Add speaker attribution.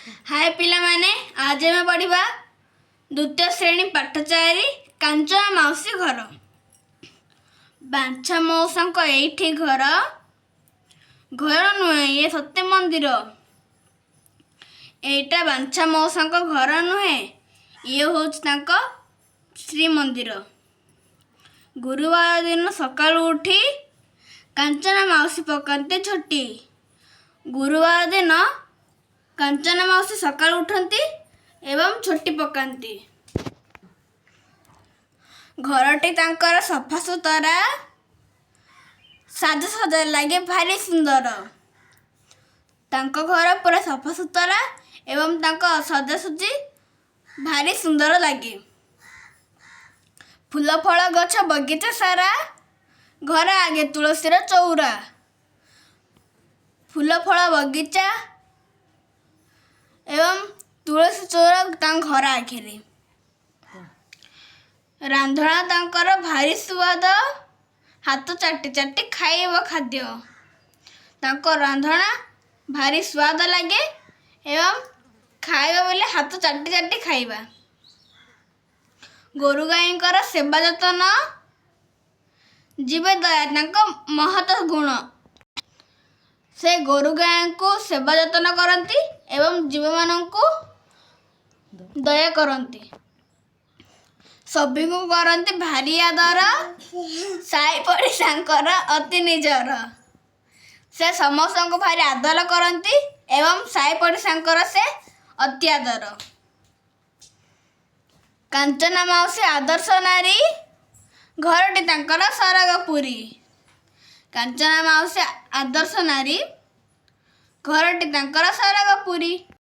Speaker 1: ହାଏ ପିଲାମାନେ, ଆଜି ଆମେ ପଢ଼ିବା ଦ୍ୱିତୀୟ ଶ୍ରେଣୀ ପାଠ 4, କାଞ୍ଚନ ମାଉସୀ ଘର। ବାଞ୍ଛା ମଉସାଙ୍କ ଏଇଠି ଘର, ଘର ନୁହେଁ ଇଏ ସତ୍ୟ ମନ୍ଦିର। ଏଇଟା ବାଞ୍ଛା ମଉସାଙ୍କ ଘର ନୁହେଁ, ଇଏ ହେଉଛି ତାଙ୍କ ଶ୍ରୀମନ୍ଦିର। ଗୁରୁବାର ଦିନ ସକାଳୁ ଉଠି କାଞ୍ଚନ ମାଉସୀ ପକାନ୍ତି ଝୋଟି। ଗୁରୁବାର ଦିନ କାଞ୍ଚନ ମାଉସୀ ସକାଳୁ ଉଠନ୍ତି ଏବଂ ଝୋଟି ପକାନ୍ତି। ଘରଟି ତାଙ୍କର ସଫାସୁତରା, ସାଜସଜା ଲାଗେ ଭାରି ସୁନ୍ଦର। ତାଙ୍କ ଘର ପୁରା ସଫାସୁତରା ଏବଂ ତାଙ୍କ ସଜାସଜି ଭାରି ସୁନ୍ଦର ଲାଗେ। ଫୁଲ ଫଳ ଗଛ ବଗିଚା ସାରା, ଘର ଆଗେ ତୁଳସୀର ଚଉରା। ଫୁଲ ଫଳ ବଗିଚା ଏବଂ ତୁଳସୀ ଚଉରା ତାଙ୍କ ଘର ଆଗରେ। ରାନ୍ଧଣା ତାଙ୍କର ଭାରି ସୁଆଦ, ହାତ ଚାଟି ଚାଟି ଖାଇବ ଖାଦ୍ୟ। ତାଙ୍କ ରାନ୍ଧଣା ଭାରି ସୁଆଦ ଲାଗେ ଏବଂ ଖାଇବା ବୋଲେ ହାତ ଚାଟି ଚାଟି ଖାଇବା। ଗୋରୁ ଗାଈଙ୍କର ସେବା ଯତ୍ନ, ଜୀବେ ଦୟା ତାଙ୍କ ମହତ ଗୁଣ। ସେ ଗୋରୁ ଗାଈଙ୍କୁ ସେବା ଯତ୍ନ କରନ୍ତି ଏବଂ ଜୀବମାନଙ୍କୁ ଦୟା କରନ୍ତି। ସଭିଙ୍କୁ କରନ୍ତି ଭାରି ଆଦର, ସାଇ ପଡ଼ିଶାଙ୍କର ଅତି ନିଜର। ସେ ସମସ୍ତଙ୍କୁ ଭାରି ଆଦର କରନ୍ତି ଏବଂ ସାଇ ପଡ଼ିଶାଙ୍କର ସେ ଅତି ଆଦର। କାଞ୍ଚନା ମାଉସୀ ଆଦର୍ଶ ନାରୀ, ଘରଟି ତାଙ୍କର ସରଗପୁରୀ। କାଞ୍ଚନା ମାଉସୀ ଆଦର୍ଶ ନାରୀ, ଘରଟି ତାଙ୍କର ସରଗପୁରୀ।